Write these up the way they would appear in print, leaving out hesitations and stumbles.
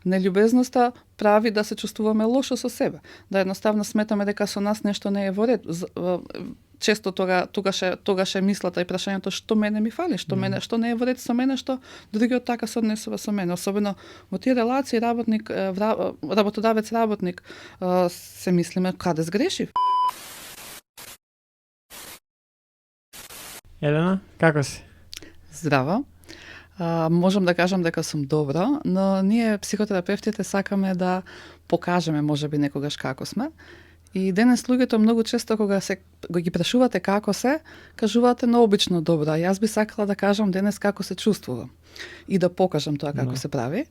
Нелюбезноста прави да се чувствуваме лошо со себе, да едноставно сметаме дека со нас нешто не е во ред. Често тогаш е мислата и прашањето што мене ми фали, што не е во ред со мене, што другиот така се однесува со мене. Особено во тие релации работодавец работник се мислиме каде сгрешив. Елена, како си? Здраво. Можам да кажам дека сум добро, но ние психотерапевтите сакаме да покажеме можеби некогаш како сме. И денес луѓето многу често кога ги прашувате како се, кажувате наобично добро. Јас би сакала да кажам денес како се чувствувам и да покажам тоа како се прави.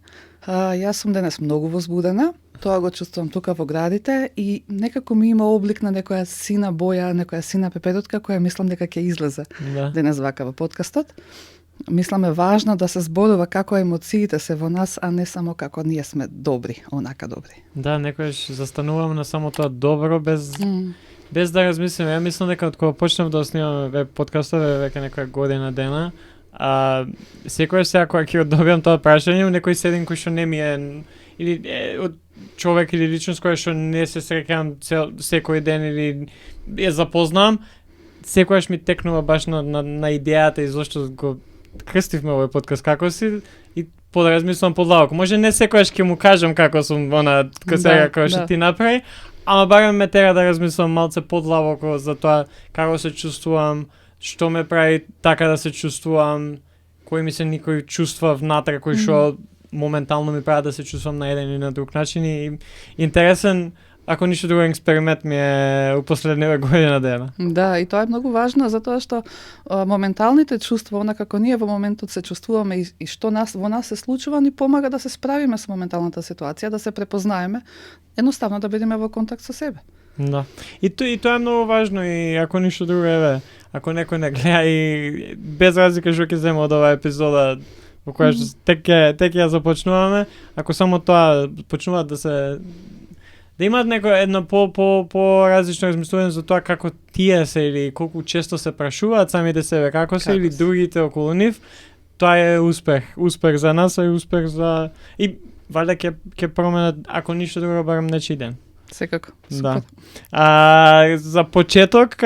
Јас сум денес многу возбудена, тоа го чувствувам тука во градите и некако ми има облик на некоја сина боја, некоја сина пеперутка која мислам дека ќе излезе денес вака во подкастот. Мислам е важно да се зборува како емоциите се во нас, а не само како ние сме добри, онака добри. Да, некојаш застанувам на само тоа добро без да размислиме. Ја мислам дека од кога почнем да снимаме подкастове веќе некоја година дена, секојаш сега кога ќе добиам тоа прашање, некој седен кој што не ми е или од човек или личност која што не се среќавам секој ден или ја запознавам, секојаш ми текнува баш на идејата и зошто го крстивме овој подкаст како си и подразмислувам подлабоко. Може не секојаш ќе му кажам како сум како што ти направи, ама барем ме тера да размислувам малце подлабоко за тоа како се чувствувам, што ме прави така да се чувствувам, кои ми се некои чувства внатре кои што моментално ми прават да се чувствувам на еден или на друг начин и интересен. Ако ништо друго експеримент ми е у последниве година дена. Да, и тоа е многу важно затоа што моменталните чувства, онака како ние во моментот се чувствуваме и што во нас се случува, ни помага да се справиме со моменталната ситуација, да се препознаеме, едноставно да бидеме во контакт со себе. Да. И тоа е многу важно и ако ништо друго ако некој не гледа и без разлика што ќе земе од оваа епизода во која што тек ја започнуваме, ако само тоа почнуваат да имаат едно по различно размислување за тоа како тие се или колку често се прашуваат самите себе како се или другите околу нив, тоа е успех за нас и успех за и валјда ќе променат ако ништо друго барем нечи ден. Секако. Супер. Да. За почеток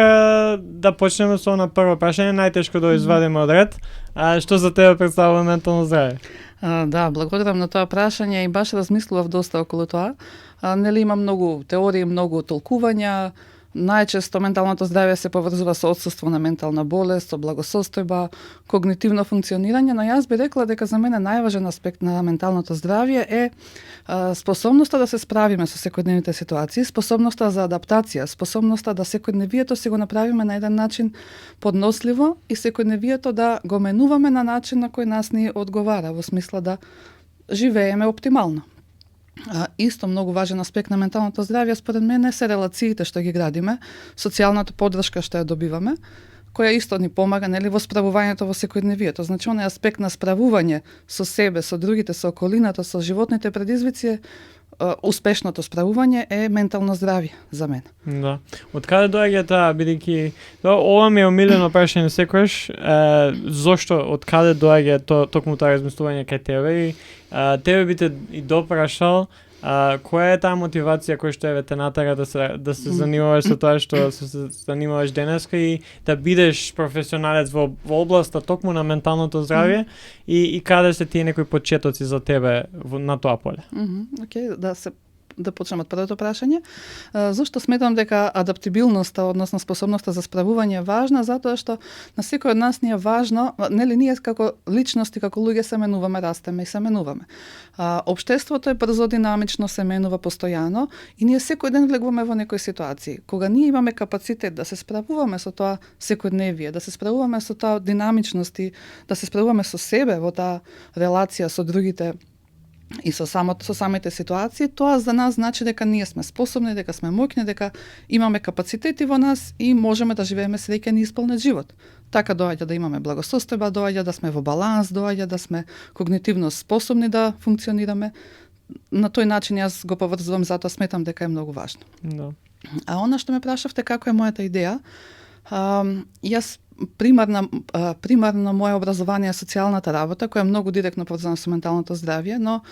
да почнеме со на прво прашање, најтешко да извадиме од ред. Што за тебе представува ментално здравје? Да, благодарам на тоа прашање и баш размислував доста околу тоа. Нели има многу теории, многу толкувања. Најчесто менталното здравје се поврзува со отсуство на ментална болест, со благосостојба, когнитивно функционирање, но јас би рекла дека за мене најважен аспект на менталното здравје е способноста да се справиме со секојдневните ситуации, способноста за адаптација, способноста да секојдневието си го направиме на еден начин подносливо и секојдневието да го менуваме на начин на кој нас ни одговара, во смисла да живееме оптимално. Исто многу важен аспект на менталното здравје според мене се релациите што ги градиме, социјалната поддршка што ја добиваме, која исто ни помага во справувањето во секојдневието. Значи, оној аспект на справување со себе, со другите, со околината, со животните предизвици, успешното справување е ментално здравје за мене. Да. Од каде доаѓа таа, бидејќи ова ми е омилено прашање секојаш, зошто од каде доаѓа токму тоа размислување кај тебе и тебе би те и допрашал која е таа мотивација која што те натера да се занимаваш со тоа што се занимаваш денеска и да бидеш професионалец во областа токму на менталното здравје и каде се тие некои почетоци за тебе на тоа поле? Океј, да почнем од првото прашање. Зошто сметам дека адаптибилноста, односно способноста за справување е важна? Затоа што на секој од нас ни е важно, нели ние како личности, како луѓе се менуваме, растеме и се менуваме. Општеството е брзо, динамично, се менува постојано и ние секој ден влегуваме во некои ситуации. Кога ние имаме капацитет да се справуваме со тоа секојдневие, да се справуваме со тоа динамичности, да се справуваме со себе во таа релација со другите и со самите ситуации, тоа за нас значи дека ние сме способни, дека сме моќни, дека имаме капацитети во нас и можеме да живееме среќен и исполнет живот. Така доаѓа да имаме благосостојба, доаѓа да сме во баланс, доаѓа да сме когнитивно способни да функционираме. На тој начин јас го поврзувам, затоа сметам дека е многу важно. Да. А она што ме прашавте како е мојата идеја, јас примарно моje образование е социјалната работа, која е многу директно поврзана со менталното здравје, но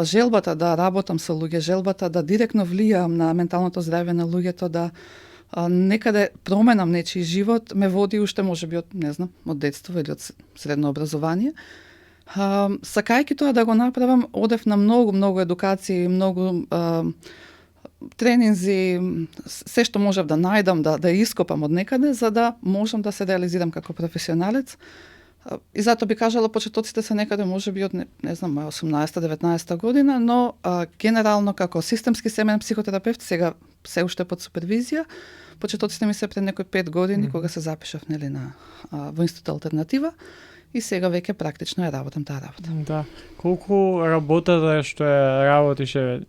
желбата да работам со луѓе, желбата да директно влијам на менталното здравје на луѓето, да некаде променам нечiji живот, ме води уште можеби од, не знам, од детство или од средно образование. Сакајќи тоа да го направам, одев на многу едукации, многу тренинзи, се што можев да најдам, да ископам од некаде, за да можам да се реализирам како професионалец. И затоа би кажала, почетоците се некаде можеби од, не знам, 18-19 година, но генерално како системски семеен психотерапевт, сега се уште под супервизија, почетоците ми се пред некои 5 години, кога се запишав во Институт Алтернатива, и сега веќе практично ја работам таа работа. Да. Колку работата што ја работише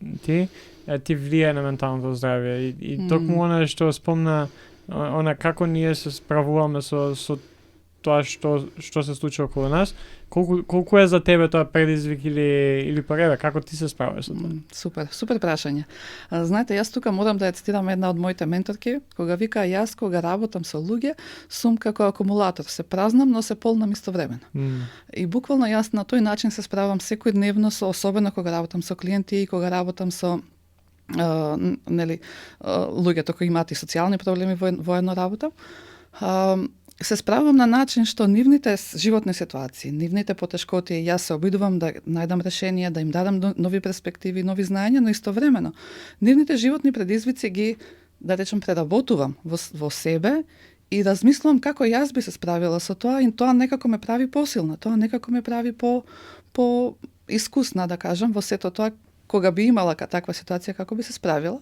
ти влие на менталното здравје и токму она што спомна, она како ние се справуваме со тоа што се случува околу нас, колку е за тебе тоа предизвик или пореве, како ти се справуваш со тоа? Супер прашање. Знаете, јас тука морам да ја цитирам една од моите менторки, кога вика, јас кога работам со луѓе, сум како акумулатор, се празнам, но се полнам истовремено. И буквално јас на тој начин се справам секојдневно, особено кога работам со клиенти и кога работам со луѓето кои имаат и социјални проблеми во една работа. Се справам на начин што нивните животни ситуации, нивните потешкоти, јас се обидувам да најдам решение, да им дадам нови перспективи, нови знаења, но истовремено нивните животни предизвици ги, да речем, преработувам во себе и размислувам како јас би се справила со тоа, и тоа некако ме прави посилна, тоа некако ме прави по искусна, да кажам, во сето тоа кога би имала таква ситуација, како би се справила.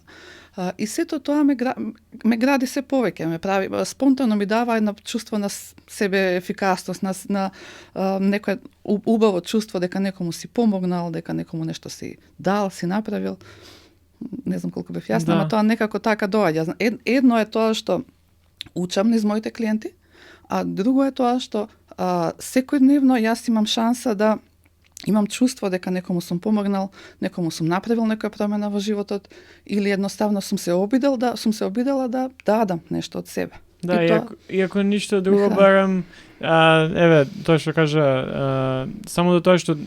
И сето тоа ме гради се повеќе, ме прави, спонтано ми дава едно чувство на себе ефикасност, на некое убаво чувство дека некому си помогнал, дека некому нешто си дал, си направил. Не знам колку бев јасна, но тоа некако така доаѓа. Едно е тоа што учам низ моите клиенти, а друго е тоа што секојдневно јас имам шанса да имам чувство дека некому сум помогнал, некому сум направил некоја промена во животот, или едноставно сум се обидела да дадам нешто од себе. Да, иако ништо друго, барам, тоа што кажа, само до тоа што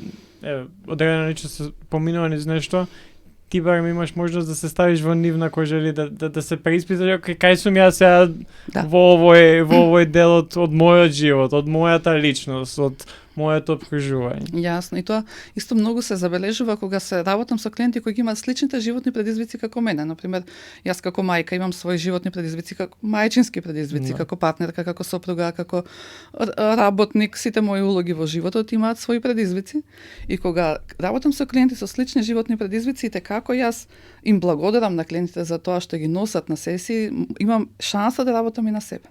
одредено лично се поминува низ нешто, ти барем имаш можност да се ставиш во нивна кожа или да се преиспиташ кај сум јас сега во овој дел од мојот живот, од мојата личност, од моето обкружување. Јасно, и тоа исто многу се забележува кога се работам со клиенти кои имаат сличните животни предизвици како мене. Например, јас како мајка имам своји животни предизвици, како мајчински предизвици, како партнерка, како сопруга, како работник, сите мои улоги во животот имаат своји предизвици. И кога работам со клиенти со слични животни предизвици, како јас им благодарам на клиентите за тоа што ги носат на сесии, имам шанса да работам и на себе.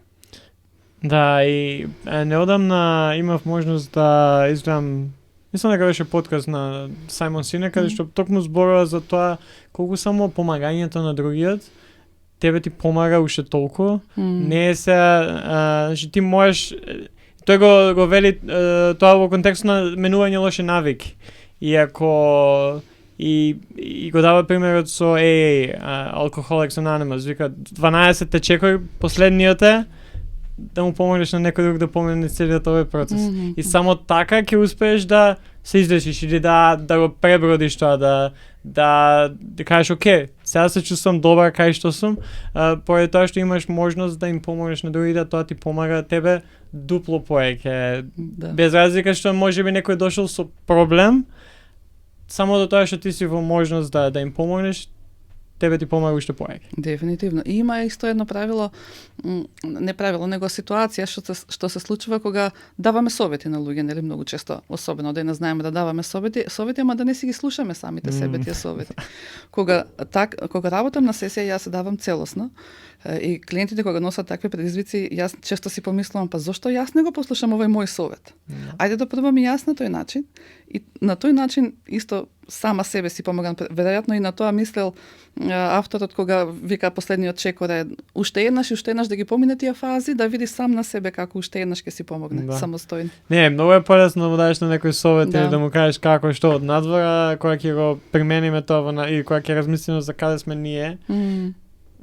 Да, и неодамна имав можност да изгледам, мислам дека беше подкаст на Сајмон Синек, каде што токму зборува за тоа колку само помагањето на другиот тебе ти помага уште толку. Не е се, значи ти можеш, тој го вели тоа во контекст на менување лоши навики. Иако и го дава примерот со Alcoholics Anonymous, вика 12 течекој, последниот е да му помогнеш на некој друг да помине целиот овој процес. И само така ќе успееш да се излечиш или да го пребродиш тоа, да кажеш окей, сега се чувствам добар кај што сум, поради тоа што имаш можност да им помогнеш на другите, тоа ти помага тебе дупло повеќе. Без разлика што можеби некој дошол со проблем, само до тоа што ти си во можност да им помогнеш, тебе ти помага уште повеќе. Дефинитивно. И има исто едно правило, не правило, него ситуација што се случува кога даваме совети на луѓе, нели многу често, особено да не знаеме да даваме совети, ама да не си ги слушаме самите себе тие совети. Кога работам на сесија, јас се давам целосно, и клиентите кога носат такви предизвици, јас често си помислувам, па зошто јас не го послушам овој мој совет? Ајде да пробам и јас на тој начин, и на тој начин исто сама себе си помагам. Веројатно и на тоа мислел авторот кога вика последниот чекор е уште еднаш да ги помине тие фази, да види сам на себе како уште еднаш ќе си помогне самостојно. Не, многу е полесно да му дадеш на некој совет или да му кажеш како што од надвора, кога ќе го примениме тоа и кога ќе размислиме за каде сме ние.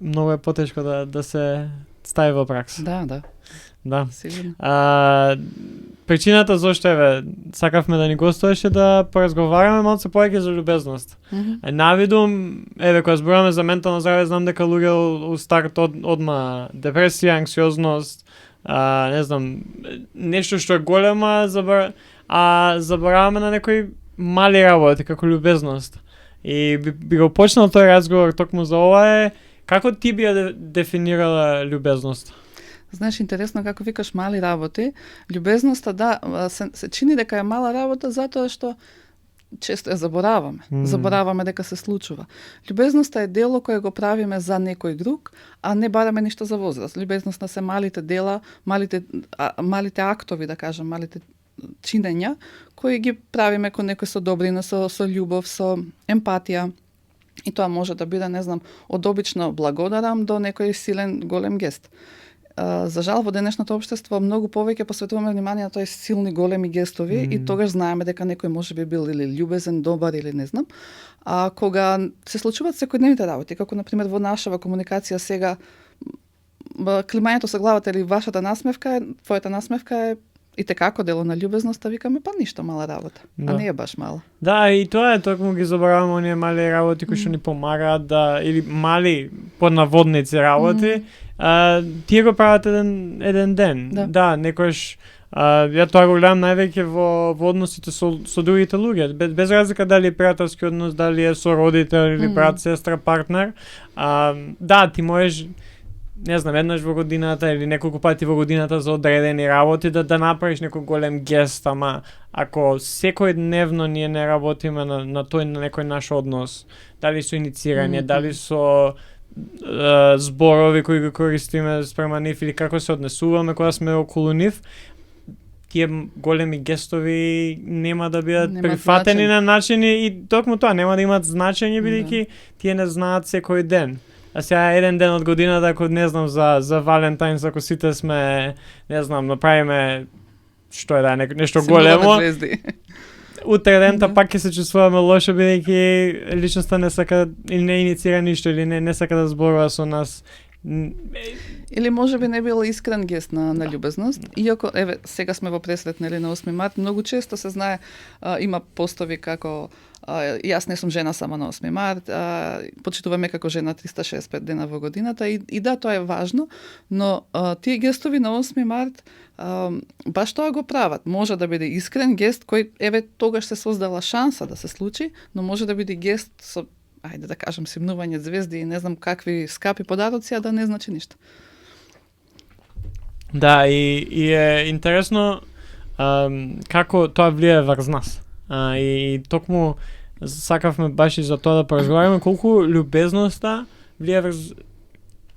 Многу е потешко да се стави во пракса. Да. Да. Сигурно. Причината зашто сакавме да ни гостуваш е да поразговараме малку повеќе за љубезност. Навидум, кога зборуваме за ментално здравје, знам дека луѓе у старт одма депресија, анксиозност, не знам, нешто што е голема, забораваме на некои мали работи, како љубезност. И би го почнал тој разговор токму за ова како ти би ја дефинирала љубезност? Знаеш, интересно како викаш мали работи. Љубезноста, се чини дека е мала работа затоа што често ја забораваме. Забораваме дека се случува. Љубезноста е дело кое го правиме за некој друг, а не бараме ништо за возраст. Љубезноста се малите дела, малите актови, да кажам, малите чинења, кои ги правиме кон некој со добрина, со љубов, со емпатија. И тоа може да биде, не знам, од обично благодарам до некој силен голем гест. За жал, во денешното општество многу повеќе посветуваме внимание на тој силни големи гестови и тогаш знаеме дека некој може би бил или љубезен, добар или не знам. А кога се случуваат секојдневните работи, како на пример во нашава комуникација сега, климањето со главата или вашата насмевка, твојата насмевка е и текако дело на љубезноста, викаме па ништо, мала работа, а не е баш мала. Да, и тоа е токму ги забораваме оние мали работи кои што ни помагаат или мали под наводници работи. Тие го прават еден ден. Да, некојаш ја тоа го гледам највеќе во односите со другите луѓе, без разлика дали е пријателски однос, дали е со родител или брат, сестра, партнер. Да, ти можеш, не знам, еднаш во годината или неколку пати во годината за одредени работи да направиш некој голем гест, ама ако секојдневно ние не работиме на некој наш однос, дали со иницирање, дали со зборови кои ги користиме спрема нив или како се однесуваме кога сме околу нив, тие големи гестови нема да бидат прифатени на начини и токму тоа нема да имаат значење бидејќи тие не знаат секој ден. А сега еден ден од годината, ако не знам за Валентајнс, ако сите сме, не знам, направиме што е нешто големо. Утре дента пак ќе се чувствуваме лошо бидејќи личноста не сака или не иницира ништо или не сака да зборува со нас. Или може би не бил искрен гест на љубезност, иако сега сме во пресрет на 8 март, многу често се знае, има постови како јас не сум жена само на 8 март, почитуваме како жена 365 дена во годината и да, тоа е важно, но тие гестови на 8 март баш тоа го прават. Може да биде искрен гест кој тогаш се создала шанса да се случи, но може да биде гест со ајде да кажам симнување звезди и не знам какви скапи подароци, а да не значи ништо. Да, и е интересно како тоа влијае врз нас. И токму сакавме баш и за тоа да поразговараме колку љубезноста влијае врз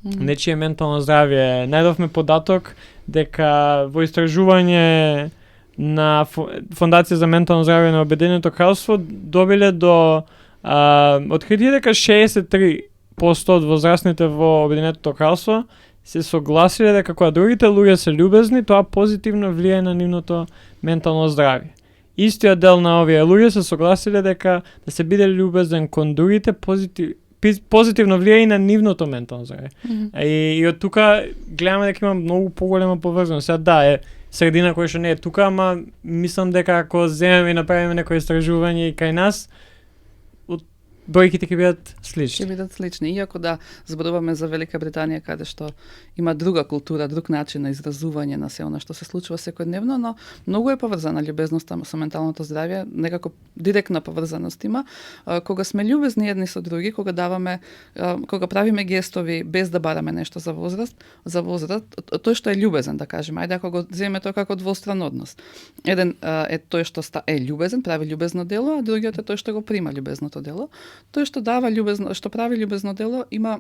нечие ментално здравје. Најдовме податок дека во истражување на Фондација за ментално здравје на Обединетото кралство добиле до откритие дека 63% од возрастните во Обединетото кралство се согласиле дека кога другите луѓе се љубезни, тоа позитивно влијае на нивното ментално здравје. Истиот дел на овие луѓе се согласиле дека да се биде љубезен кон другите позитивно влијае и на нивното ментално здравје. И од тука гледаме дека има многу поголема поврзаност. Сега да, е средина која што не е тука, ама мислам дека ако земеме и направиме некој истражување и кај нас, бројките ќе бидат слични. Ќе бидат слични, иако да зборуваме за Велика Британија каде што има друга култура, друг начин на изразување на се она што се случува секојдневно, но многу е поврзана љубезноста со менталното здравје, некако директна поврзаност има. Кога сме љубезни едни со други, кога правиме гестови без да бараме нешто за возраст, тој што е љубезен, да кажеме, ајде ако го земеме тоа како двостран однос. Еден е тој што е љубезен, прави љубезно дело, а другиот е тој што го прима љубезното дело. Тој што што прави љубезно дело има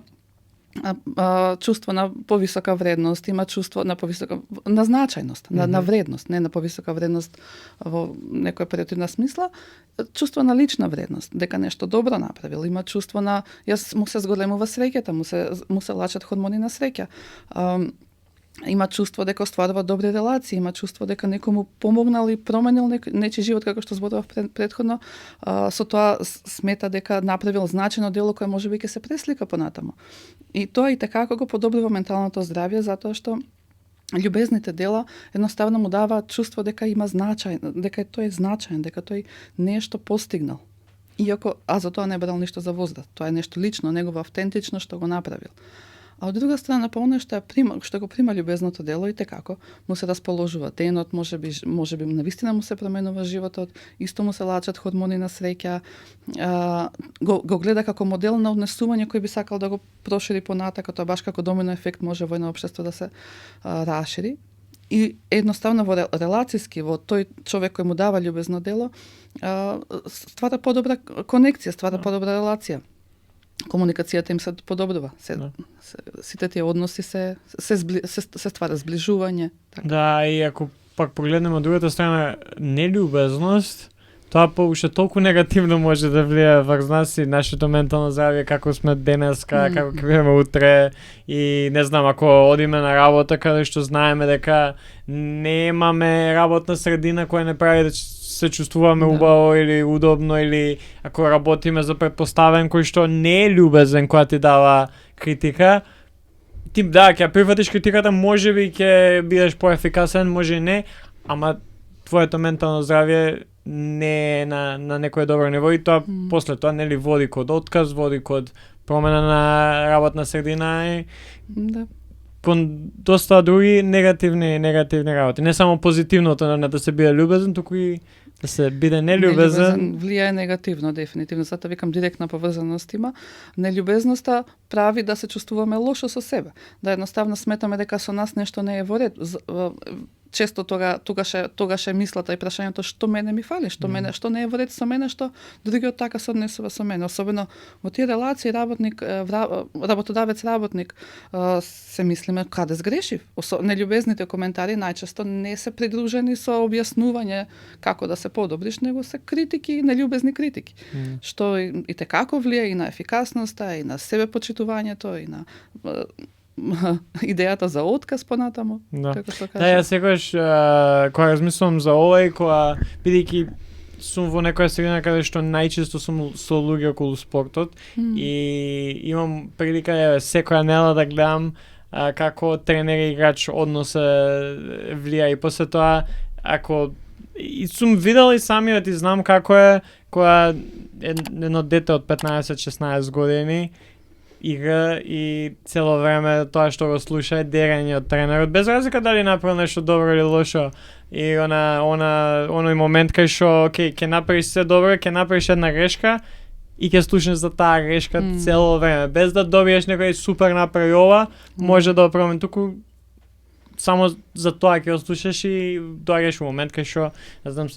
чувство на повисока вредност, има чувство на повисока на значајност, на вредност, не на повисока вредност во некоја периодна смисла, чувство на лична вредност, дека нешто добро направил, има чувство на му се зголемува среќата, му се лачат хормони на среќа. Има чувство дека остварува добри релации, има чувство дека некому помогнал и променил нечи живот, како што зборував претходно, со тоа смета дека направил значено дело кое можеби ќе се преслика понатаму. И тоа и така го подобрува менталното здравје, затоа што љубезните дела едноставно му даваат чувство дека има значај, дека тој е значаен, дека тој нешто постигнал. Иако, за тоа не барал ништо за воздат. Тоа е нешто лично, негова автентично што го направил. А од друга страна, по оно што го прима љубезното дело, и како му се расположува денот, можеби навистина му се променува животот, исто му се лачат хормони на среќа, го гледа како модел на однесување кој би сакал да го прошири понатака, тоа баш како домино ефект може во едно општество да се расшири. И едноставно во релацијски, во тој човек кој му дава љубезно дело, ствара подобра конекција, ствара подобра релација. Комуникацијата им се подобрува. Сите тие односи се ствара зближување. Така. Да, и ако пак погледнеме од другата страна, нелюбезност, тоа уште толку негативно може да влијае врз нас и нашето ментално здравје, како сме денеска, како ќе бидеме утре, и не знам, ако одиме на работа каде што знаеме дека немаме работна средина која не прави да се чувствуваме убаво или удобно, или ако работиме за претпоставен кој што не е љубезен, која ти дава критика, ти ќе прифатиш критиката, можеби ќе бидеш поефикасен, може и не, ама твоето ментално здравје не е на некој добро ниво, и тоа после тоа нели води код отказ, води код промена на работна средина и кон доста други негативни работи. Не само позитивното на да се биде љубезен, туку и да се биде нелюбезен. Влијае негативно, дефинитивно. Затоа викам директна поврзаност има. Нелюбезноста прави да се чувствуваме лошо со себе. Да едноставно сметаме дека со нас нешто не е во ред. Често тогаш е мислата и прашањето што мене ми фали, што не е во ред со мене, што другиот така се однесува со мене. Особено во тие релации работодавец-работник се мислиме каде сгрешив. Нелюбезните коментари најчесто не се придружени со објаснување како да се подобриш, него се критики, нелюбезни критики. Што и како влијае и на ефикасноста, и на себепочитувањето, и на идејата за отказ понатаму, како што кажа. Да, јас секогаш кога размислувам за ова, кога бидејќи сум во некоја средина каде што најчесто сум со луѓе околу спортот и имам прилика секоја недела да гледам како тренер и играч однос влија, и после тоа ако и сум видел и самиот и знам како е кога едно дете од 15-16 години игра и цело време тоа што го слуша е дерење од тренерот, без разлика дали направил нешто добро или лошо. И оној момент кај што ќе направиш се добро, ќе направиш една грешка и ќе слушнеш за таа грешка цело време, без да добиеш некој супер направи ова, може да промени, туку само за тоа ќе слушаш и доаѓаш во момент кај што, не знам,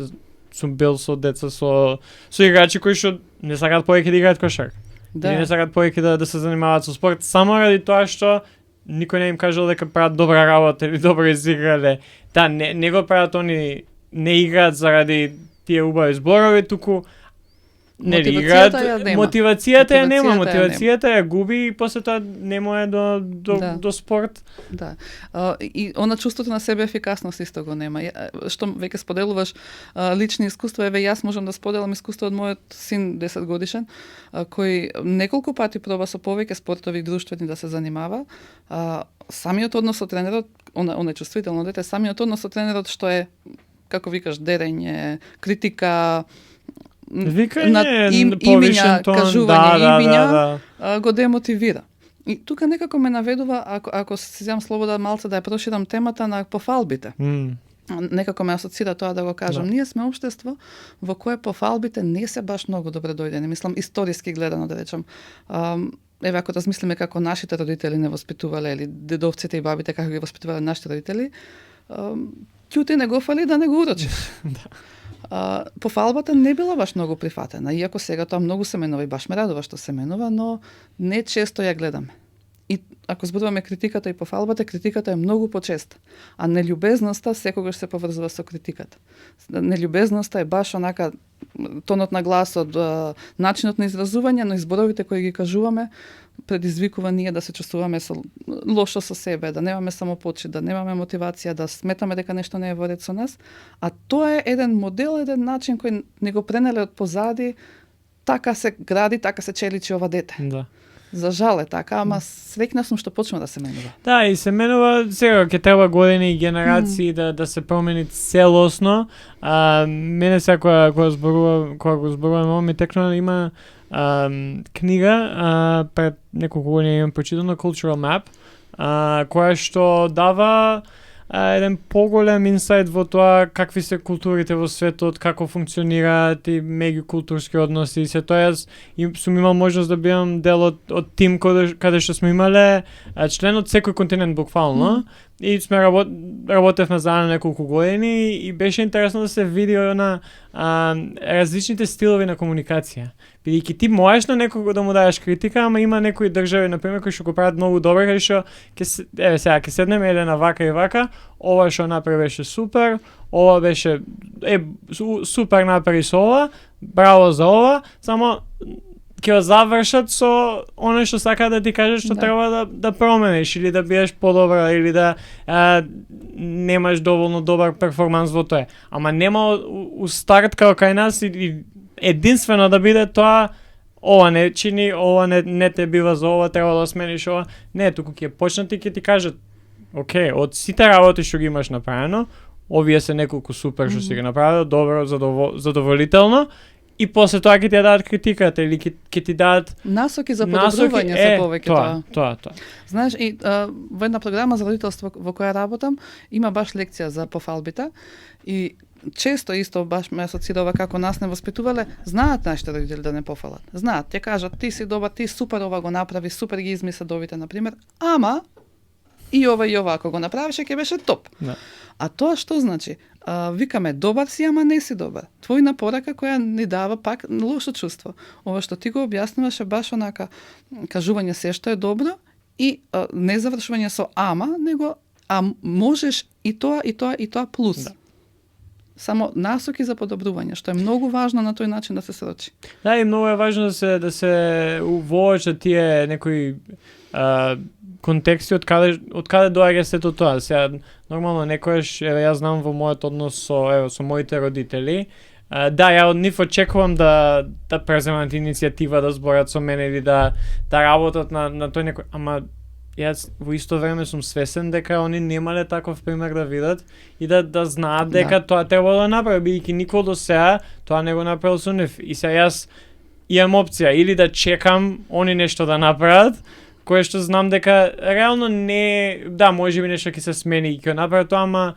сум бил со деца со играчи кои што не сакаат повеќе да играат кошарка. И не сакаат повеќе да се занимаваат со спорт, само ради тоа што никој не им кажал дека прават добра работа или добро изиграле. Да, не го прават они, не играат заради тие убави зборови, туку мотивацијата ја нема, мотивацијата ја губи и после тоа не може до спорт. Да. И она чувството на себе ефикасност исто го нема. Што веќе споделуваш лични искуства, еве јас можам да споделам искуство од мојот син 10 годишен, кој неколку пати проба со повеќе спортови друштвени да се занимава. Самиот однос со тренерот, он е чувствително дете, самиот однос со тренерот што е, како викаш, дерење, критика, имиња, кажување имиња, го демотивира. И тука некако ме наведува, ако си земам слобода малце да ја проширам темата на пофалбите. Некако ме асоцира тоа да го кажам. Ние сме општество во кое пофалбите не се баш многу добре дојдени. Мислам, историски гледано, да речам. Еве, ако размислиме како нашите родители не воспитувале, или дедовците и бабите како ги воспитувале нашите родители, ќути не го фали да не го урочиш. Пофалбата не била баш многу прифатена, иако сега тоа многу се менува и баш ме радува што се менува, но не често ја гледаме. И ако зборуваме критиката и пофалбата, критиката е многу почеста, а нелюбезноста секогаш се поврзува со критиката. Нелюбезноста е баш онака тонот на гласот, начинот на изразување, но изборовите кои ги кажуваме предизвикува ние да се чувствуваме лошо со себе, да немаме самопочит, да немаме мотивација, да сметаме дека нешто не е во ред со нас, а тоа е еден модел, еден начин кој не го пренеле од позади, така се гради, така се челичи ова дете. Да. За жал е така, ама свекна сум што почнува да се менува. Да, и се менува сега ќе треба години и генерации да се промени целосно. Мене сега кога го зборувам, ми текна има книга пред неколку години имам прочитано Cultural Map, која што дава еден поголем инсайт во тоа какви се културите во светот, како функционираат и меѓукултурски односи и се тоа. Јас сум имал можност да бидам дел од тим каде што сме имале член од секој континент буквално и сме работевме заедно неколку години и беше интересно да се види на различните стилови на комуникација. Бидејќи ти можеш на некого да му дадеш критика, ама има некои држави на пример кои што го прават многу добро, кај што сега ќе седнеме Елена вака и вака, ова што направи беше супер, ова беше супер направи со ова, браво за ова, само ќе завршат со оно што сака да ти кажат што треба да промениш или да бидеш подобра или да немаш доволно добар перформанс во тоа. Ама нема у старт како кај нас и единствено да биде тоа ова не чини, ова не те бива за ова, треба да смениш ова. Не, туку ќе почнат и ќе ти кажат окей, од сите работи што ги имаш направено, овие се неколку супер што си ги направил, добро, задоволително. И после тоа ќе ти дадат критиката или ќе ти дадат насоки за подобрување за повеќе тоа. Знаеш, и во една програма за родителство во која работам, има баш лекција за пофалбите и често исто баш ме асоцирува како нас не воспитувале, знаат нашите родители да не пофалат. Знаат, ќе кажат ти си добар, ти супер ова го направи, супер ги изми садовите на пример, ама и ова ако го направише ќе беше топ. Да. А тоа што значи? Викаме добар си, ама не си добар. Твојна порака која ни дава пак лошо чувство. Ова што ти го објаснуваше баш онака кажување се што е добро и не завршување со ама, него можеш и тоа плюс. Да. Само насоки за подобрување, што е многу важно на тој начин да се срочи. Да, и многу е важно да се увоочат тие некои контексти од каде доаѓа сето тоа. Сега нормално некојаш јас знам во мојот однос со моите родители. Да, ја од нив очекувам да преземат иницијатива да зборат со мене или да работат на тој некој, ама јас во исто време сум свесен дека они немале таков пример да видат и да знаат дека тоа треба да направи, бидејќи никој до сега тоа не го направил со нив. И сега јас имам опција или да чекам они нешто да направат, кое што знам дека реално не, да, можеби нешто ќе се смени и ќе направи тоа, ама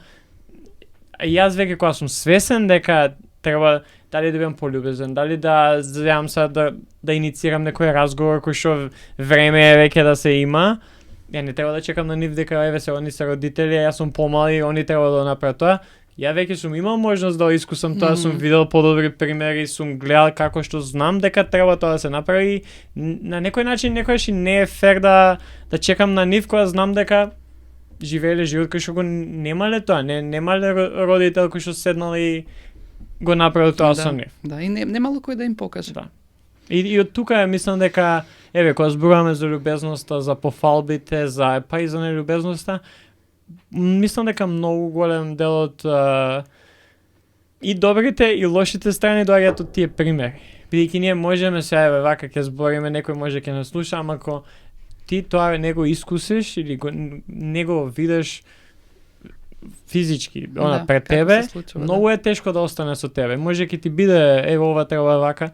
јас веќе кога сум свесен дека треба дали да бидам полюбезен, дали да земам да иницирам некој разговор кој што време е веќе да се има. Ја не треба да чекам на нив дека еве се они се родители, јас сум помал и они треба да направат тоа. Ја веќе сум имал можност да искусам тоа, сум видел подобри примери, сум гледал како што знам дека треба тоа да се направи. На некој начин некојаш и не е фер да чекам на нив кога знам дека живееле живот кој што го немале тоа, немале родител кој што седнал и го направил тоа со нив. Да, и немало кој да им покаже. Да. И од тука мислам дека еве кога зборуваме за љубезноста, за пофалбите, па и за нелюбезноста, мислам дека многу голем дел од и добрите и лошите страни доаѓаат од тие примери. Бидејќи ние можеме сега еве вака ќе збориме, некој може ќе нас слуша, ама ако ти тоа не го искусиш или не го видиш физички, пред тебе, многу е тешко да остане со тебе. Може ќе ти биде еве ова треба вака,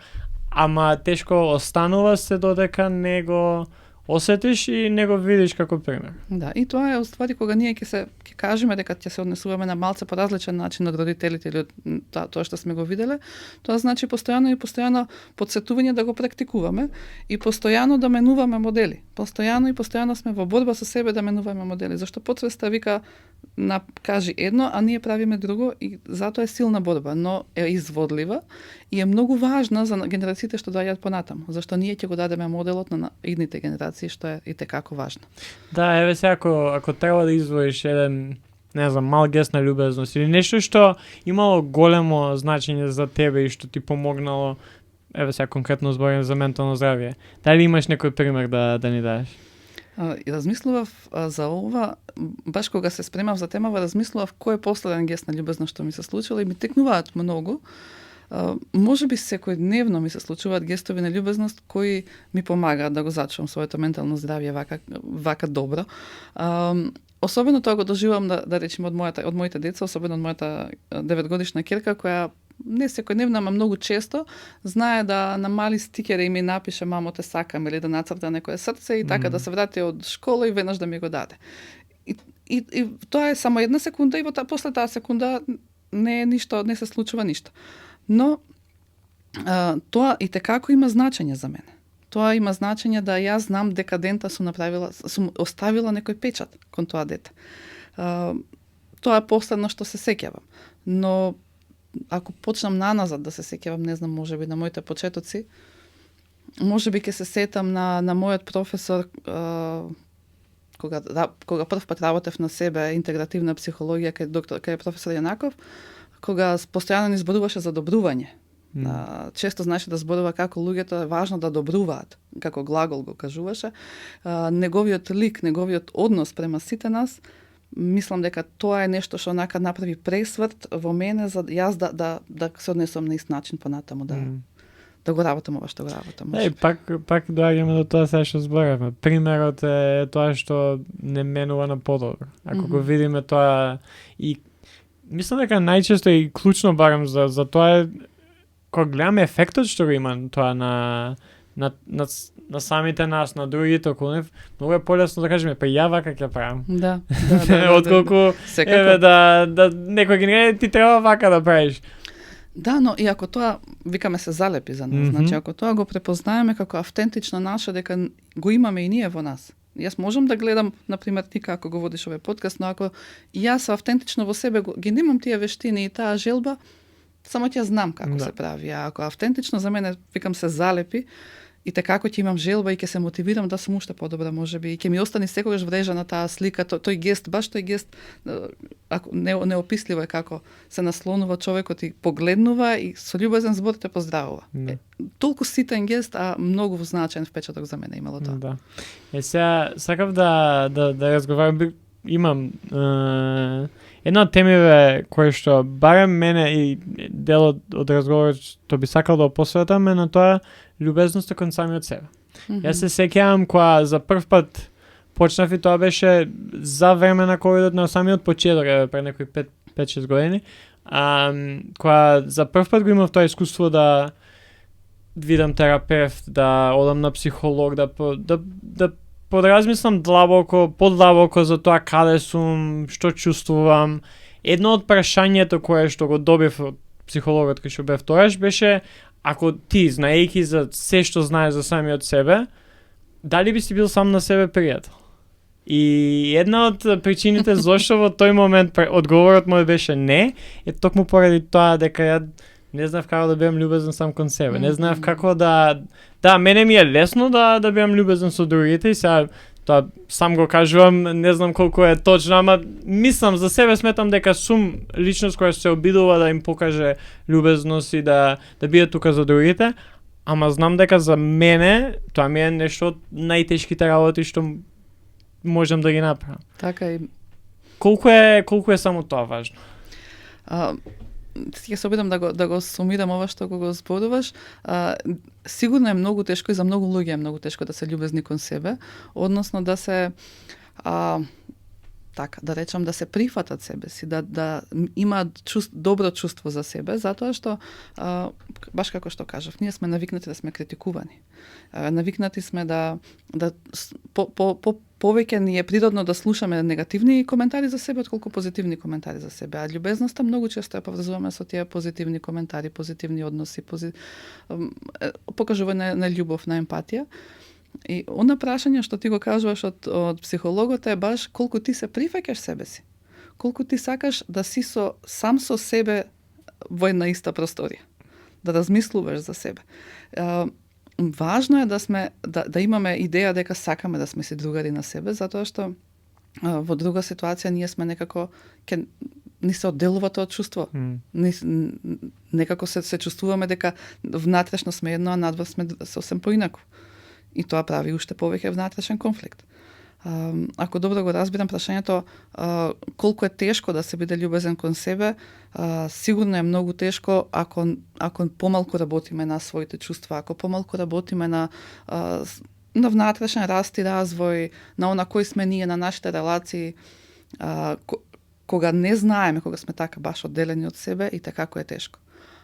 ама тешко останува се додека не го осетиш и не го видиш како пример. Да, и тоа е уствари кога ние ќе кажеме дека ќе се однесуваме на малце по различен начин од родителите или од тоа што сме го виделе, тоа значи постојано подсетување да го практикуваме и постојано да менуваме модели. Постојано сме во борба со себе да менуваме модели, зашто потсвеста вика кажи едно, а ние правиме друго и затоа е силна борба, но е изводлива и е многу важна за генерациите што доаѓаат понатаму, зашто ние ќе го дадеме моделот на идните генерации, што е и текако важно. Да, еве сега ако треба да издвоиш еден, не знам, мал гест на љубезност или нешто што имало големо значење за тебе и што ти помогнало, еве сега конкретно зборим за ментално здравје. Дали имаш некој пример да ни дадеш? Размислував за ова, баш кога се спремав за темава, размислував кој е последен гест на љубезност што ми се случило и ми текнуваат многу. Може би секојдневно ми се случуваат гестови на љубезност кои ми помагаат да го зачувам своето ментално здравје вака добро. Особено тоа го доживам да речеме од моите деца, особено од мојата 9-годишна ќерка која не секојдневно, ама многу често знае да на мали стикери ми напише мамо те сакам или да нацрта некое срце и така да се врати од школа и веднаш да ми го даде. И тоа е само една секунда и после таа секунда не е ништо, не се случува ништо. Но тоа и tekako има значење за мене. Тоа има значење да јас знам дека дента сум оставила некој печат кон тоа дете. Тоа е последно што се сеќавам. Но ако почнам наназад да се сеќавам, не знам, можеби на моите почетоци, можеби ќе се сетам на мојот професор кога прв пат работев на себе интегративна психологија кај професор Јанаков, кога постојано ни зборуваше за добрување. Често знаеше да зборува како луѓето е важно да добруваат, како глагол го кажуваше. Неговиот лик, неговиот однос према сите нас, мислам дека тоа е нешто што онака направи пресврт во мене за јас да се однесам на ист начин понатаму, да го работам ова што го работам. Пак доаѓаме до тоа сега што зборавме. Примерот е тоа што не менува на подобро. Ако го видиме тоа и мислам дека најчесто и клучно барам за тоа е кога гледаме ефектот што го има тоа на самите нас, на другите околу нив, многу е полесно да кажеме, па ја вака ќе правам. Да. Отколку да некој ги не ти треба вака да правиш. Да, но и ако тоа, викаме, се залепи за нас, значи ако тоа го препознаеме како автентично наше, дека го имаме и ние во нас. Јас можам да гледам, например, ти како го водиш овој подкаст, но ако јас автентично во себе ги немам тие вештини и таа желба, само ќе знам како се прави. А ако автентично за мене, викам, се залепи, и tekako ќе имам желба и ќе се мотивирам да сум уште подобра, можеби, и ќе ми остане секогаш врежана таа слика, тој гест, баш тој гест, ако неописливо е како се наслонува човекот и погледнува и со љубезен збор те поздравува. Толку ситен гест, а многу значаен впечаток за мене имало тоа. Да. Сега сакав да разговарам, имам една од темиве која што барем мене и дел од разговорот што би сакал да посветам е на тоа љубезноста кон самиот себе. Јас се сеќавам кога за прв пат почнав и тоа беше за време на ковидот, на самиот почеток, пред некои 5-6 години, кога за прв пат го имав тоа искуство да видам терапевт, да одам на психолог, да подразмислам подлабоко за тоа каде сум, што чувствувам. Едно од прашањето кое што го добив од психологот кој што бев тогаш беше, ако ти, знаејќи за се што знаеш за самиот себе, дали би си бил сам на себе пријател? И една од причините зашто во тој момент одговорот мој беше не, е токму поради тоа дека ја не знав како да бидам љубезен сам кон себе. Не знав како да, мене ми е лесно да бидам љубезен со другите и сега тоа сам го кажувам, не знам колку е точно, ама мислам за себе, сметам дека сум личност која се обидува да им покаже љубезност и да биде тука за другите, ама знам дека за мене тоа ми е нешто од најтешките работи што можам да ги направам. Така и колку е само тоа важно? Ќе се обидам да го сумирам ова што го зборуваш. Сигурно е многу тешко и за многу луѓе е многу тешко да се љубезни кон себе, односно да се така, да речам, да се прифатат себе си, да имаат добро чувство за себе, затоа што баш како што кажав, ние сме навикнати да сме критикувани. Навикнати сме да повеќе ни е природно да слушаме негативни коментари за себе отколку позитивни коментари за себе. А љубезноста многу често ја поврзуваме со тие позитивни коментари, позитивни односи, покажување на љубов, на емпатија. И она прашање што ти го кажуваш од психологот е баш колку ти се прифаќаш себе си. Колку ти сакаш да си сам со себе во една иста просторија. Да размислуваш за себе. Важно е да имаме идеја дека сакаме да сме си другари на себе, затоа што во друга ситуација ние сме некако ни се одделува тоа чувство. Некако се чувствуваме дека внатрешно сме едно, а надвор сме сосем поинаку. И тоа прави уште повеќе внатрешен конфликт. Ако добро го разбирам прашањето, колку е тешко да се биде љубезен кон себе, сигурно е многу тешко ако помалку работиме на своите чувства, ако помалку работиме на внатрешен раст и развој, на она кои сме ние, на нашите релации, кога не знаеме, кога сме така баш одделени од себе, и така како е тешко.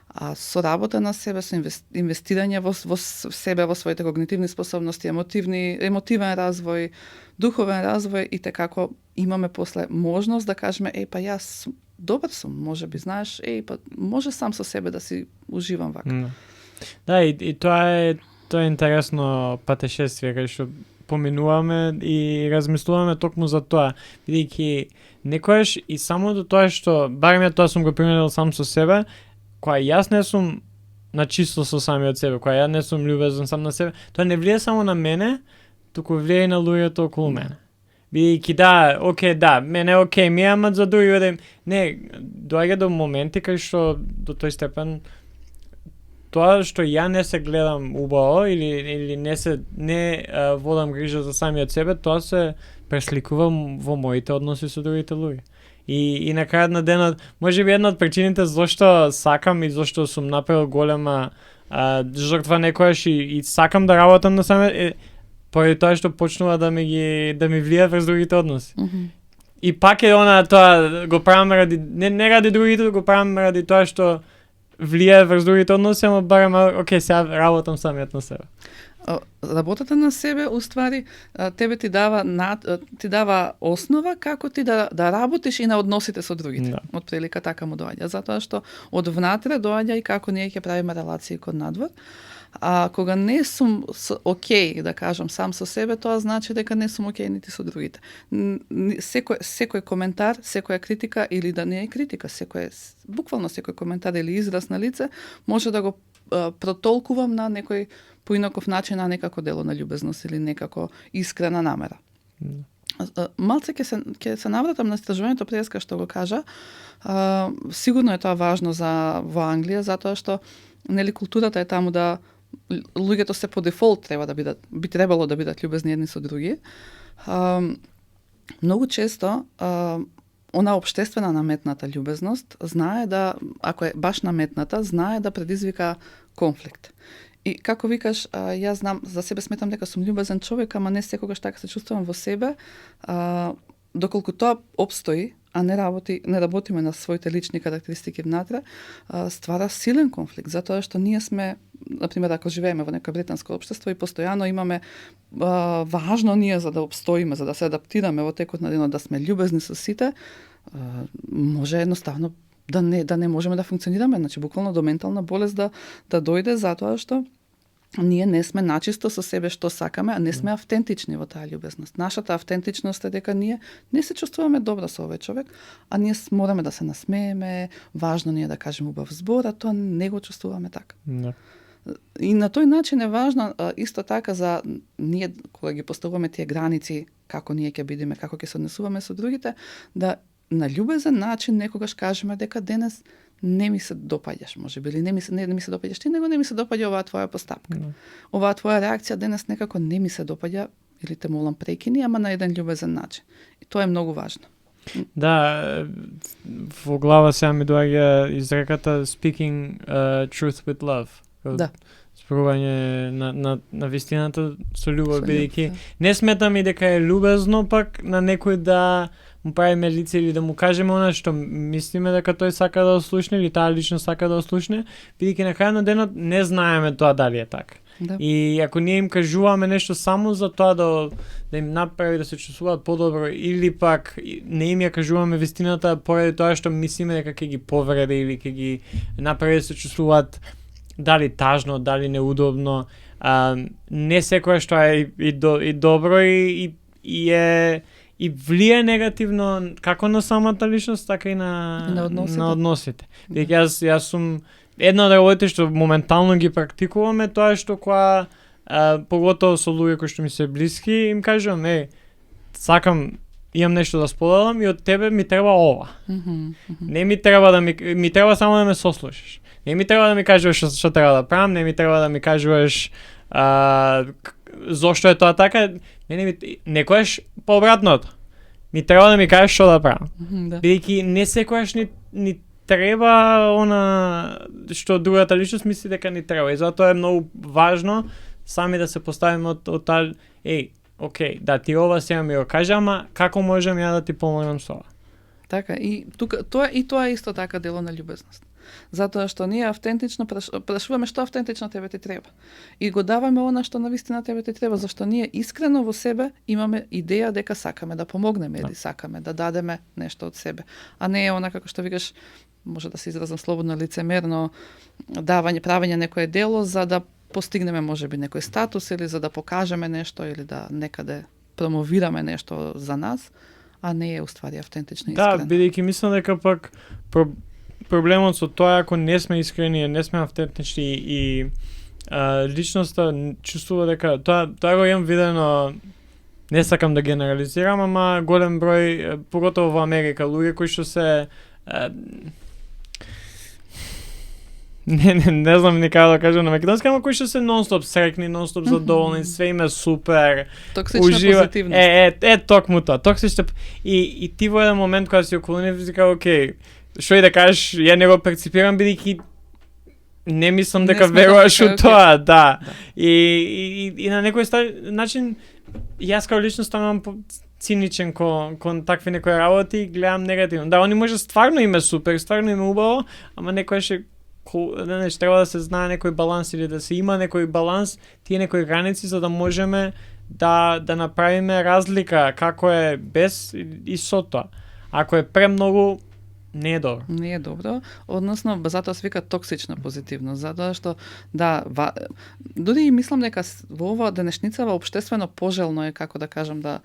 А со работа на себе, со инвестирање во себе, во своите когнитивни способности, емотивен развој, духовен развој, и како имаме после можност да кажеме, јас добар сум, може би, знаеш, може сам со себе да си уживам вака. Да, и тоа е интересно патешествие, кај што поминуваме и размислуваме токму за тоа, бидејќи некојаш и самото тоа што, барем ја тоа сум го применил сам со себе, кога јас не сум на чисто со самиот себе, кога ја не сум љубезен сам на себе, тоа не влие само на мене, туку влие и на луѓето околу мене. Бидејќи мене ми е, ама за други не, доаѓа до моменти кај што до тој степен тоа што ја не се гледам убаво или не водам грижа за самиот себе, тоа се пресликува во моите односи со другите луѓе. И на крајот на денот, можеби една од причините зошто сакам и зошто сум направил голема жртва некојаш и сакам да работам на себе, поради тоа што почнува да ми влие врз другите односи. И пак е тоа го правам ради не ради другите, го правам ради тоа што влие врз другите односи, ама барем сега работам самиот на себе. Работата на себе, уствари, тебе ти дава основа како ти да работиш и на односите со другите. Да. Од прилика така му доаѓа, затоа што од внатре доаѓа и како ние ќе правиме релации кон надвор. А кога не сум окей, да кажам, сам со себе, тоа значи дека не сум окей нити со другите. Секој коментар, секоја критика, или да не е критика, буквално секој коментар или израз на лице, може да го протолкувам на некој поинаков начин, на некако дело на љубезност или некако искрена намера. Малце ќе се навратам на истражувањето преска што го кажа. Сигурно е тоа важно во Англија, затоа што културата е таму да луѓето се по дефолт би требало да бидат љубезни едни со други. Многу често она општествена наметната љубезност знае да, ако е баш наметната, знае да предизвика конфликт. И како викаш, јас знам, за себе сметам дека сум љубезен човек, ама не секогаш така се чувствувам во себе, доколку тоа обстои, а не работиме на своите лични карактеристики внатре, ствара силен конфликт, затоа што ние сме, например, ако живееме во некој британско општество и постојано имаме важно ние за да обстоиме, за да се адаптираме во текот на денот, да сме љубезни со сите, може едноставно да не можеме да функционираме, значи буквално до ментална болест да дојде, затоа што ние не сме начисто со себе што сакаме, а не сме автентични во таа љубезност. Нашата автентичност е дека ние не се чувствуваме добро со овој човек, а ние мораме да се насмееме, важно ни е да кажеме убав збор, а тоа не го чувствуваме така. Да. И на тој начин е важно исто така за ние кога ги поставуваме тие граници, како ние ќе бидеме, како ќе се однесуваме со другите, да на љубезен начин некогаш кажеме дека денес не ми се допаѓаш, можеби, или не ми се допаѓаш ти, него не ми се допаѓа оваа твоја постапка. Оваа твоја реакција денес некако не ми се допаѓа, или те молам прекини, ама на еден љубезен начин. И тоа е многу важно. Да, во глава сега ми доаѓа изреката speaking truth with love. Да. Зборување на вистината со љубов, бидејќи не сметам и дека е љубезно пак на некој да му правиме лице или да му кажеме она што мислиме дека тој сака да ослушне или таа личност сака да ослушне, бидејќи на крајот на денот не знаеме тоа дали е така. Да. И ако ние им кажуваме нешто само за тоа да им направи да се чувствуваат подобро, или пак не им ја кажуваме вистината поради тоа што мислиме дека ќе ги повреди или ќе ги направи да се чувствуваат дали тажно, дали неудобно, не секоја што е и добро и влие негативно како на самата личност, така и на односите. Јас сум една од работите што моментално ги практикуваме, тоа е што кога поготово со луѓе кои што ми се блиски, им кажувам, сакам, имам нешто да споделам и од тебе ми треба ова. Не ми треба ми треба само да ме сослушаш. Не ми треба да ми кажуваш што треба да правам, не ми треба да ми кажуваш зошто е тоа така, мене некојаш пообратното. Ми треба да ми кажеш што да правам. Да. Бидејќи не секојаш ни треба она што другата личност мисли дека ни треба. И затоа е многу важно сами да се поставиме од таа, окей, да ти ова сега ми го кажа, ама како можам ја да ти помогнам со ова? Така, и тука тоа е исто така дело на љубезност. Затоа што ние автентично прашуваме што автентично тебе ти треба. И го даваме она што навистина тебе ти треба, зашто ние искрено во себе имаме идеја дека сакаме да помогнеме или сакаме да дадеме нешто од себе. А не е она како што викаш, може да се изразам слободно, лицемерно правење некое дело за да постигнеме можеби некој статус или за да покажеме нешто или да некаде промовираме нешто за нас, а не е уствари автентично искрено. Да, бидејќи мислам дека пак проблемот со тоа ако не сме искрени, не сме автентични и личноста чувствува дека тоа го имам видено, не сакам да генерализирам, ама голем број, поготово во Америка, луѓе кои што се не знам ни како да кажам на македонски, ама кои што се нонстоп срекни, нонстоп задоволни, све им е супер. Токсична позитивност. Токму тоа, токсична. И ти во еден момент кога си околу нив вика, окей, што и да кажеш, ја не го перципирам бидејќи не мислам дека веруваш у тоа, да. И на некој начин јас како лично станувам циничен кон такви некои работи и гледам негативно. Да, они може стварно им е супер, стварно им е убаво, ама некој треба да се знае некој баланс или да се има некој баланс, тие некои граници за да можеме да направиме разлика како е без и со тоа. Ако е премногу, не е добро. Не е добро, односно затоа се вика токсична позитивност, затоа што дури и мислам дека во ова денешница општествено пожелно е, како да кажам, да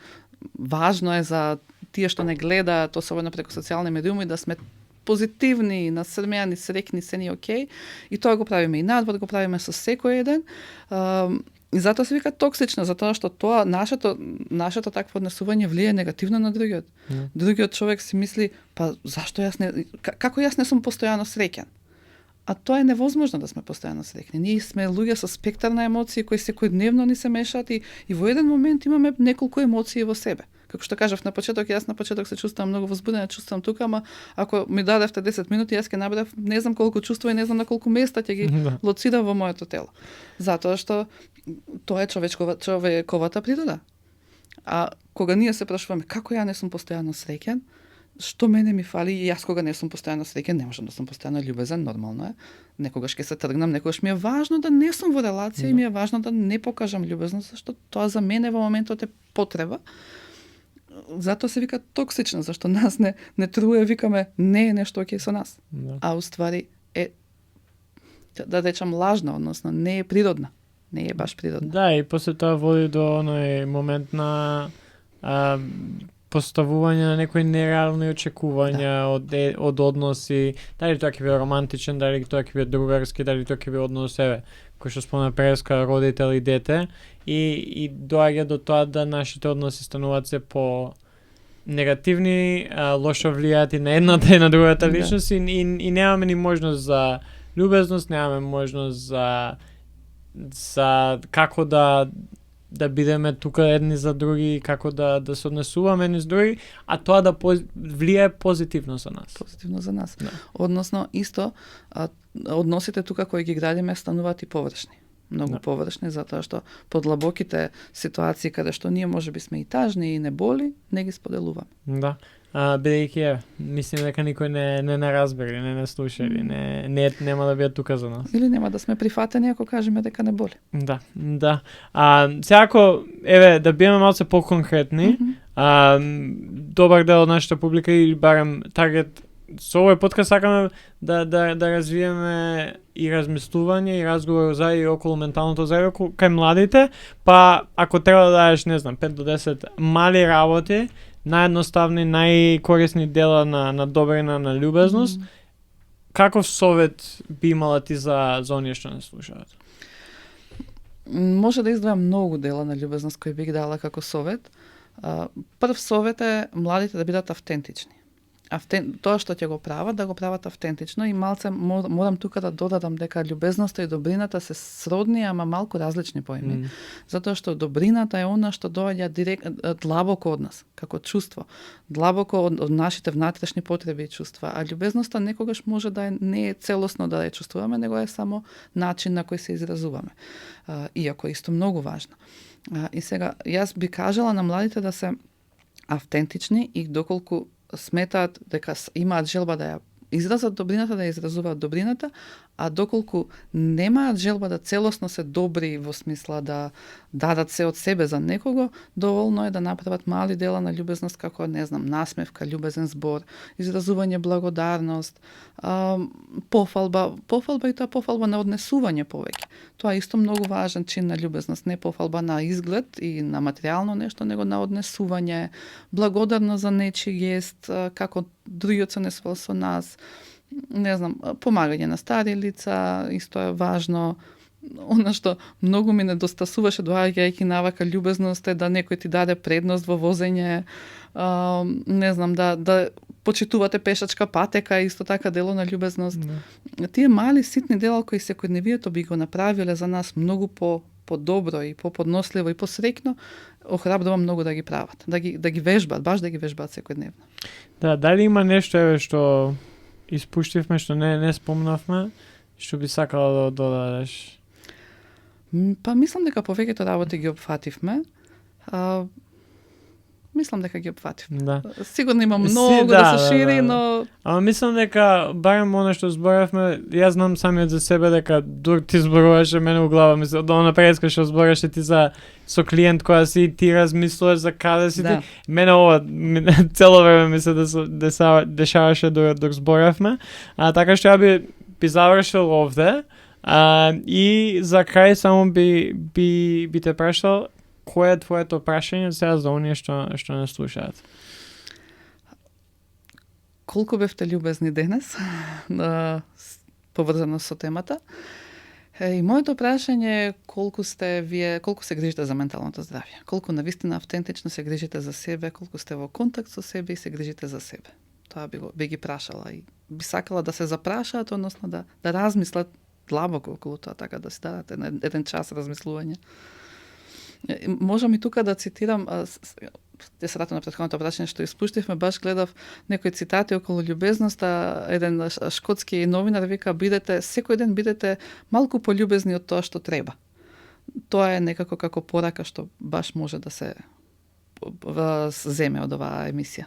важно е за тие што не гледаат, особено преку социјални медиуми, да сме позитивни, насмеани, срекни, се ни окей. И тоа го правиме и надвор, го правиме со секој еден. И затоа се вика токсично, затоа што тоа нашето такво однесување влие негативно на другиот. Другиот човек си мисли, па зашто како јас не сум постојано среќен? А тоа е невозможно да сме постојано среќни. Ние сме луѓе со спектар на емоции кои секојдневно ни се мешаат и во еден момент имаме неколку емоции во себе. Како што кажав на почеток, јас на почеток се чувствувам многу возбудена, чувствувам тука, ама ако ми дадевте 10 минути, јас ќе набрав не знам колку чувства и не знам на колку места ќе ги лоцирам во моето тело. Затоа што тоа е човековата природа. А кога ние се прашуваме како ја не сум постојано среќен, што мене ми фали, и јас кога не сум постојано среќен, не можам да сум постојано љубезен, нормално е. Некогаш ќе се тргнам, некогаш ми е важно да не сум во релација и ми е важно да не покажам љубезност, зашто тоа за мене во моментот е потреба. Затоа се вика токсично, зашто нас не труе, викаме не е нешто окей со нас. Да. А уствари е, да речам, лажна, односно не е природна. Не е баш природна. Да, и после тоа води до оној момент на поставување на некои нереални очекувања од односи, дали тоа ќе биде романтичен, дали тоа ќе биде другарски, дали тоа ќе биде однос кој што спомна преска родител и дете, и доаѓа до тоа да нашите односи стануваат се по негативни, лошо влијаат и на едната и на другата личност и немаме ни можност за љубезност, немаме можност за како да бидеме тука едни за други, како да се однесуваме едни с други, а тоа да влијае позитивно за нас. Позитивно за нас. Да. Односно, исто, односите тука кои ги градиме стануваат и површни. Многу површни, затоа што подлабоките ситуации каде што ние можеби сме и тажни и не боли, не ги споделуваме. Да. Бидејќи мислим дека никој не разбери, не слушали, нема да бидат тука за нас. Или нема да сме прифатени ако кажеме дека не боли. Да. Сега ако да бидеме малце поконкретни, добар дел од нашата публика и барем таргет со овој подкаст сакаме да развиеме и размислување и разговор за и околу менталното здравје кај младите, па ако треба да дадеш, не знам, 5 до 10 мали работи, наједноставни, најкорисни дела на добрина, на љубезност, каков совет би имала ти за оние што не слушаат? Може да издвојам многу дела на љубезност кои би ги дала како совет. Прв совет е младите да бидат автентични. тоа што ќе го прават, да го прават автентично, и малце морам тука да додадам дека љубезноста и добрината се сродни, ама малку различни поими. Затоа што добрината е она што доаѓа длабоко од нас, како чувство, длабоко од нашите внатрешни потреби и чувства, а љубезноста некогаш може да не е целосно да ја чувствуваме, него е само начин на кој се изразуваме. Иако е исто многу важно. И сега, јас би кажала на младите да се автентични и доколку сметаат дека имаат желба да ја изразат добрината, да ја изразуваат добрината, а доколку немаат желба да целосно се добри во смисла да дадат се од себе за некого, доволно е да направат мали дела на љубезност, како, не знам, насмевка, љубезен збор, изразување благодарност, пофалба и тоа пофалба на однесување повеќе. Тоа е исто многу важен чин на љубезност, не пофалба на изглед и на материјално нешто, него на однесување, благодарност за нечи гест, како другиот се однесувал со нас, не знам, помагање на стари лица, исто е важно. Она што многу ми недостасуваше доаѓајќи на вака љубезност е да некој ти даде предност во возење, не знам, да почитувате пешачка патека, исто така дело на љубезност. Тие мали ситни дела кои секојдневието би го направиле за нас многу по-добро и по-подносливо и посреќно, охрабрувам многу да ги прават, да ги вежбаат, баш да ги вежбаат секојдневно. Да, дали има нешто што испуштивме, што не спомнавме, што би сакала да додадеш? Па мислам дека повеќето работи ги опфативме. Мислам дека ги опфативме. Да. Сигурно има многу да се шири, но... Ама мислам дека, барем оно што зборавме, јас знам самиот за себе дека дур ти зборуваше мене у глава, мислам, од она предска што збораше ти со клиент која си, ти размислуваш за каде си ти. Мене ова цело време ми се дешаваше док зборавме. Така што ја би завршил овде. И за крај само би те прашал кој е твоето прашање сега за оние што не слушаат? Колку бевте љубезни денес, поврзано со темата. И моето прашање е колку се грижите за менталното здравје, колку навистина автентично се грижите за себе, колку сте во контакт со себе и се грижите за себе. Тоа би ги прашала и би сакала да се запрашаат, односно да размислат длабоко околу тоа, така да си дадат еден час размислување. Можам и тука да цитирам, се вратам на претходното прашање што испуштивме, баш гледав некои цитати околу љубезноста, еден шкотски новинар вика, секој ден бидете малку пољубезни од тоа што треба. Тоа е некако како порака што баш може да се земе од оваа емисија.